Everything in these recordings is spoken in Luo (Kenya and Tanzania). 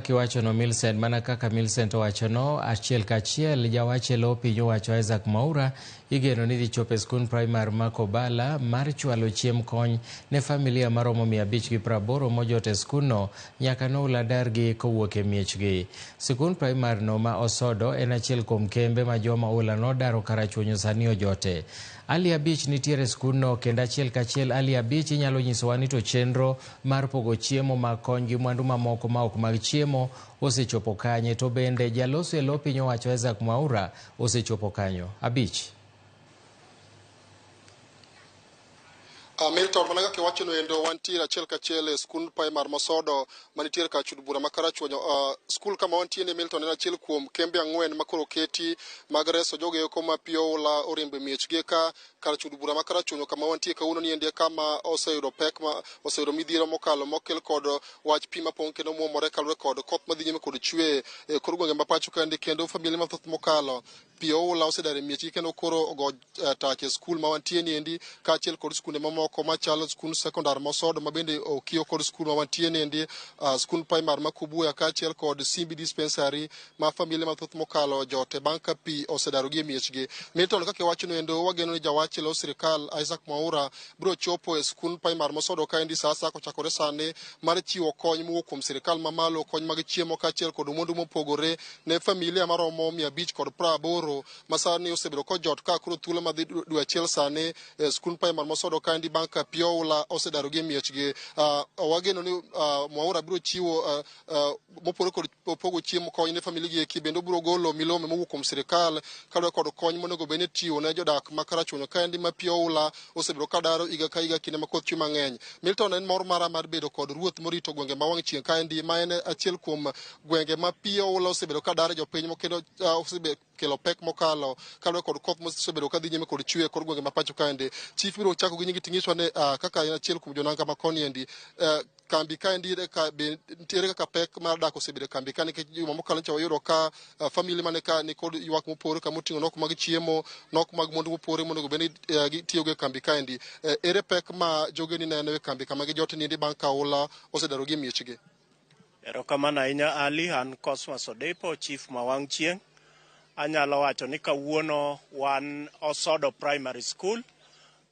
kaka iwachono Millicent, mana kaka Millicent owachono, achiel kachiel jawach e lo piny owacho Isaac Mwaura igeno ni dhi chopo e skund primar ma Kobala mar chwalo chiemb kony ne familia maromo 580 mojot e skundno nyaka noula dargi kowuok e miechgi. Sikund primar no ma Osodo en achiel kuom kembe ma joma oula nodaro Karachuonyo sani ojote. Ali Abich nitiere e skundno kendo achiel kachiel Ali Abich inyalo nyisowa ni to chenro mar pogo chiemo mag kony gi mwandu mamoko ma ok mag chiemo osechopo kanye to bende jaloso e lo piny owacho Isaac Mwaura osechopo kanyo. Abich. Milton, mana kaka iwachono endo, wantiere achiel kachiel e skund primar Mosodo manitiere kar chud bura ma Karachuonyo. Skul kama wantie ni Milton en achiel kuom kembe ang'wen ma koro oketi mag reso jogo eko ma pi oula orimbo e miechgi ka kar chud bura ma Karachuonyo kama wantie kawuono ni endi e kama oseyudo pek ma oseyudo midhiero mokalo mokel kod wach pi mapong' kendo muomore kaluwore kod koth madhi nyime kod chwe e kor gwenge ma pacho kaendi kendo familia mathoth mokalo pi oula osedar e miechgi kendo koro ogo tach e skul ma wantie ni endi kaachiel kod skunde mamoko machalo skund sekondar Mosodo ma bende okiyo kod skul ma wantie ni endi, skund primar ma Kubuya kaachiel kod Simbi dispensary ma familia mathoth mokalo jote bang' ka pi osedarogi e miechgi. Milton, kaka iwachono endo, wageno ni jawach e lo sirikal Isaac Mwaura biro chopo e skund primar Mosodo kaendi sa asaya kochakore sani mar chiwo kony mowuok kuom sirikal mamalo, kony mag chiemo kaachiel kod mwandu mopogore ne familia maromo 580 ma sani osebedo kojot ka koro thuolo madhi dwe achiel sani e skund primar Mosodo kaendi bang' ka pi oula osedarogi e miechgi. Wageno ni Mwaura biro chiwo mopogore kod pogo chiemo kony ne familia gi eki, bende obiro golo milome mowuok kuom sirikal kaluwore kod kony monego bed ni itiyo ne jodak ma Karachuonyo kaendi ma pi oula osebedo ka daro higa ka higa kinde ma koth chwe mang'eny. Milton, en mor mara mar bedo kod ruoth morito gwenge ma wang' chieng' kaendi ma en achiel kuom gwenge ma pi oula osebedo ka daro jopiny kendo osekelo pek mokalo kaluwore kod koth mosebedo ka dhi nyime kod chwe e kor gwenge ma pacho kaendi. Chief biro chako gi nyingi ting'iswa ni kaka en achiel kuom jonanga ma koni endi, kambi kaendi ka be nitiere kaka pek mar dak osebedo e kambi ka nikech juma mokalo nyocha wayudo ka family mane ka nikod ywak mopogore kama oting'o nok mag chiemo, nok mag mwandu mopogore monego bed ni gitiyogo e kambi kaendi. Ere pek ma jogeni neno e kambi kama gijote niendi bang' ka oula osedarogi e miechgi? Erokamano ahinya Ali, an Cosmas Odepo, chief ma wang' chieng'. Anyalo wacho ni kawuono wan Osodo Primary School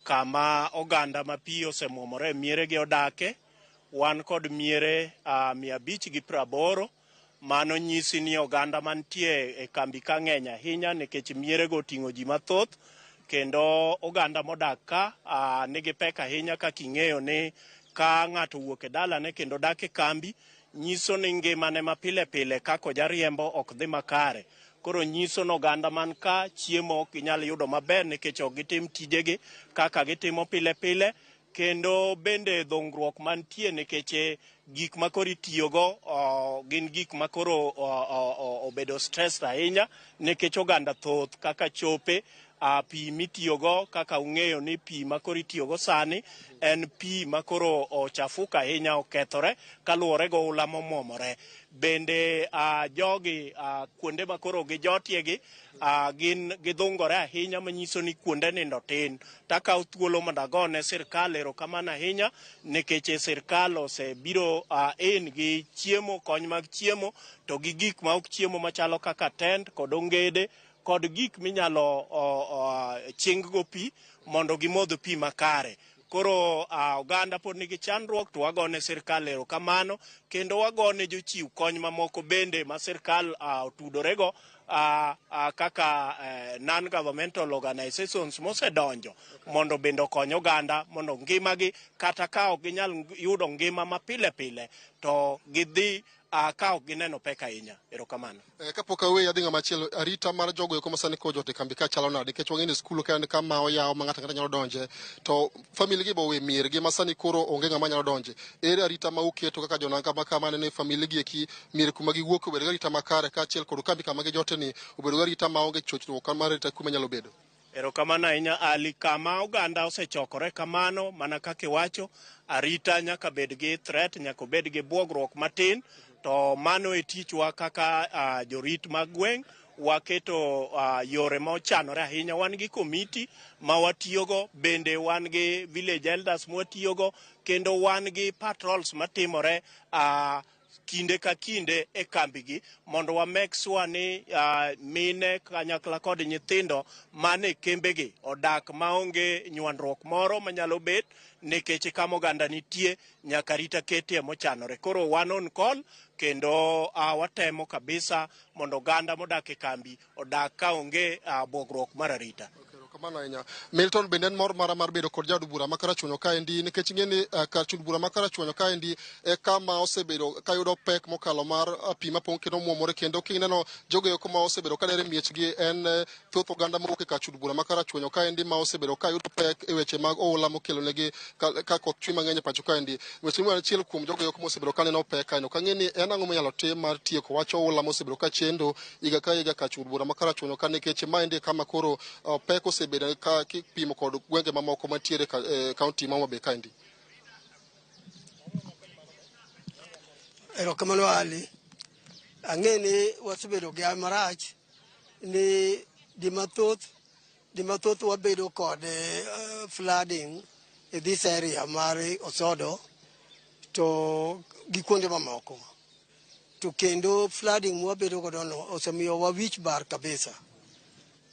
kama oganda ma pi osemuomore e mieregi odake. Wan kod miere 580. Mano nyisi ni oganda mantie e kambi ka ng'eny ahinya nikech mierego oting'o ji mathoth kendo oganda modak ka nigi pek ahinya kaka ing'eyo ni ka ng'ato owuok e dalane kendo dak e kambi nyiso ni ngimane ma pile pile kaka ojariembo ok dhi makare. Koro nyiso ni oganda man ka chiemo ok ginyal yudo maber nikech ok gitim tijegi kaka gitimo pile pile kendo bende dhungruok mantie nikech gik ma koro itiyogo gin gik ma koro obedo stressed ahinya nikech oganda thoth kaka chope, pi mitiyogo kaka ung'eyo ni pi ma koro itiyogo sani en pi ma koro ochafuka ahinya, okethore kaluwore gi oula momwomore. Bende jogi kuonde ma koro gijotiegi gin gidhungore ahinya manyiso ni kuonde nindo tin. Takawo thuolo mondo agone sirkal erokamano ahinya nikech sirkal osebiro in gi chiemo, kony mag chiemo to gi gik ma ok chiemo machalo kaka tent kod ongede kod gik minyalo ching go pi mondo gimodh pi makare. Koro oganda pod nigi chandruok to wagone sirkal erokamano kendo wagone jochiw kony mamoko bende ma sirkal otudorego kaka non-governmental organizations mosedonjo mondo bende okony oganda mondo ngimagi kata ka ok ginyal yudo ngima ma pile pile to gidhi ka ok gineno pek ahinya. Erokamano. Kapok aweyi adhi ng'ama chielo, arita mar jogo eko masani kojot e kambi ka chalo nade? Nikech wang'eyo ni skul ka en kama oyaw ma ng'ato ang'ata nyalo donje, to family gi be owe miergi ma sani koro onge ng'ama nyalo donje. Ere arita ma uketo kaka jonanga ma kama neno family gi eki mier kuma giwuok obedo gi arita makare kaachiel kod kambi kama gijote ni obedo gi arita maonge chochruok mar arita kwe manyalo bedo? Erokamano ahinya Ali. Kama oganda osechokore kamano, mana kaka iwacho, arita nyaka bed gi threat, nyaka obed gi buogruok matin, to mano e tichwa kaka jorit mag gweng'. Waketo yore ma ochanore ahinya. Wan gi komiti ma watiyogo, bende wan gi village elders mwatiyogo, kendo wan gi patrols matimore. Kinde ka kinde e kambigi mondo wa make sure ni mine kanyakla kod nyithindo mane kembegi odak maonge nywandruok moro manyalo bet, nikech kama oganda nitie nyaka rita ketie mochanore. Koro wan on call kendo watemo kabisa mondo oganda modak e kambi odak ka onge bwogruok mar arita. Erokamano ahinya. Milton, bende en mor mara mar bedo kod jaod bura ma Karachuonyo kaendi, nikech ing'e ni kar chud bura ma Karachuonyo kaendi e kama osebedo kayudo pek mokalo mar pi mapong' kendo muomore, kendo kineno jogo eko ma osebedo kadere miechgi en thoth oganda mowuok e kar chud bura ma Karachuonyo kaendi ma osebedo kayudo pek e weche mag oula mokelonegi ka koth chwe mang'eny e pacho kaendi. Weche ni achiel kuom jogo eko mosebedo kaneno pek kaeno. Kang'e ni en ang'o minyalo tim mar tieko wach oula mosebedo ka chendo higa ka higa kar chud bura ma Karachuonyo ka, nikech maendi e kama koro pek osebedo ka kipimo kod gwenge mamoko mantiere e kaunti ma Homa Bay kaendi. Erokamano, Ali. Ang'e ni wasebedo gi marach ni di mathoth wabedo kod flooding e this area mar Osodo to gi kuonde mamoko. To kendo flooding mwabedo godo no osemiyo wa wich bar kabisa.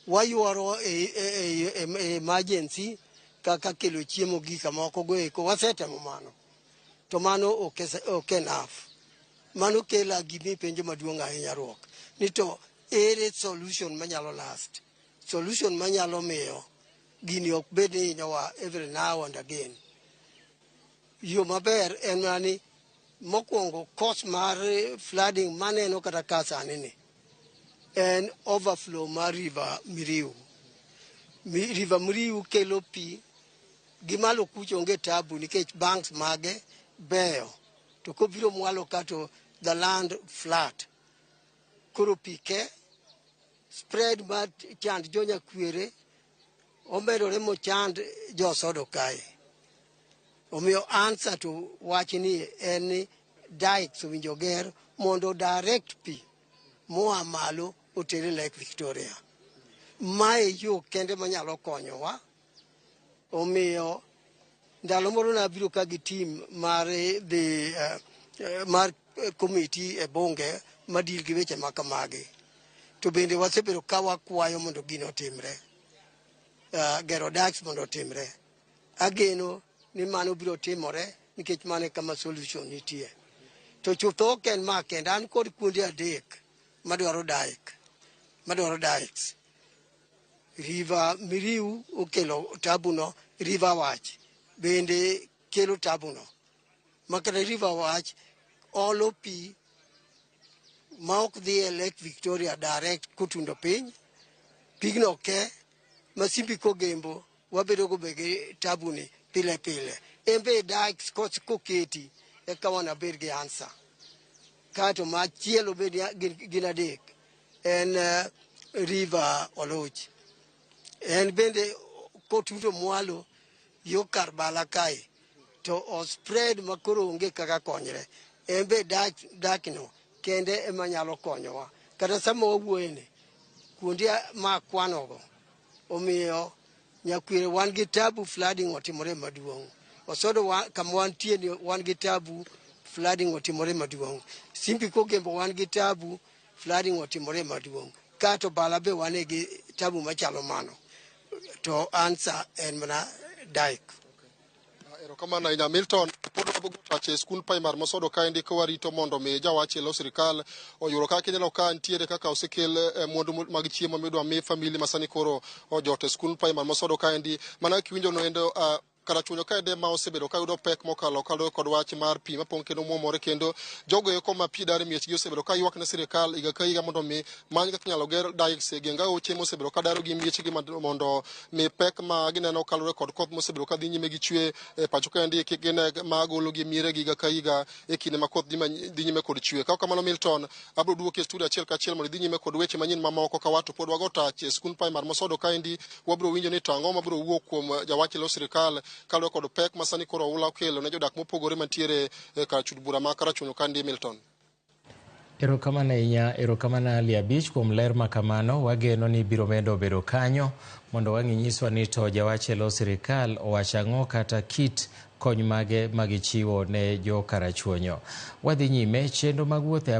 Wayuoro e emergency kaka kelo chiemo gi kamoko go eko wasetemo mano. To mano ok enough. Mano kela gimipenjo maduong' ahinya ruok. Ni to ere solution manyalo last? Solution manyalo miyo gini ok bed ni hinyowa every now and again. Yo maber en mana ni mokwongo cause mar flooding maneno kata ka sani ni en overflow mar River Miriu. River Miriu kelo pi gi malo kucho, onge tabu nikech banks mage beyo. To kobiro mwalo ka to the land flat. Koro pi ke spread mar chand jo Nyakwere omedore mochand jo Osodo kae. Omiyo answer to wach ni en ni dikes owinjo ger mondo direct pi moa malo oter e Lake Victoria. Mae yo kende manyalo konyowa. Omiyo ndalo moro nabiro ka gi team mar the mar committee e bunge madeal gi weche ma kamagi. To bende wasebedo ka wakwayo mondo gino otimre. Gero dikes mondo otimre. Ageno ni mano biro timore nikech mano e kama solution nitie. To chutho ok en ma kende, an kod kuonde adek madwaro dike, madwaro dikes. River Miriu okelo tabu no, River Wach bende kelo tabu no. Makata River Wach olo pi ma ok dhi e Lake Victoria direct kotundo piny, pigno ke ma Simbi Kogembo wabedo go be gi tabu ni pile pile. En be dikes koketi eka wanabed gi answer. Kato machielo be gin adek en River Oluch. En bende kotundo mwalo yo kar Bala kae to o spread makoro onge kaka konyre. En be dike no kende ema nyalo konyowa. Kata sama wawuoye ni kuonde ma akwanogo omiyo Nyakwere wan gi tabu, flooding otimore maduong'. Osodo kama wantie ni wan gi tabu, flooding otimore maduong'. Simbi Kogembo wan gi tabu, flooding otimore maduong'. Kato Bala be wan gi tabu machalo mano. To answer en mana dike. Erokamano ahinya, Milton. Pod wabogo tach e skund primary Mosodo kaendi ka warito mondo mi jawach e lo sirikal oyudo kaka ineno ka nitiere kaka osekel mwandu mag chiemo midwa mi famili ma sani koro ojot e skund primary Mosodo kaendi. Mana kaka iwinjo noendo, Karachuonyo kaende ma osebedo kayudo pek mokalo kaluwore kod wach mar pi mapong' kendo muomore, kendo jogo eko ma pi dar e miechgi osebedo ka ywak ne sirikal higa ka higa mondo mi many kaka inyalo ger dikes e geng aoche mosebedo ka daro gi miechgi mondo mi pek ma gineno kaluwore kod koth mosebedo ka dhi nyime gi chwe e pacho kaendi kik gine ma golo gi miere gi higa ka higa e kinde ma koth dhi nyime kod chwe. Ka kamano, Milton, abiro duoki e studio achiel kachiel mondo idhi nyime kod weche manyien mamoko ka wato pod wago tach e skund primary Mosodo kaendi. Wabiro winjo ni to ang'o mabiro wuok kuom jawach e lo sirikal kaluwore kod pek ma sani koro oula okelo ne jodak mopogore mantiere e kar chud bura ma Karachuonyo kaendi, Milton. Erokamano ahinya, erokamano Ali Abich kuom ler ma kamano. Wageno ni biro medo bedo kanyo mondo wang' inyiswa ni to jawach e lo sirikal owacho ang'o kata kit kony mage magichiwo ne jo Karachuonyo. Wadhi nyime chenro mag wuoth e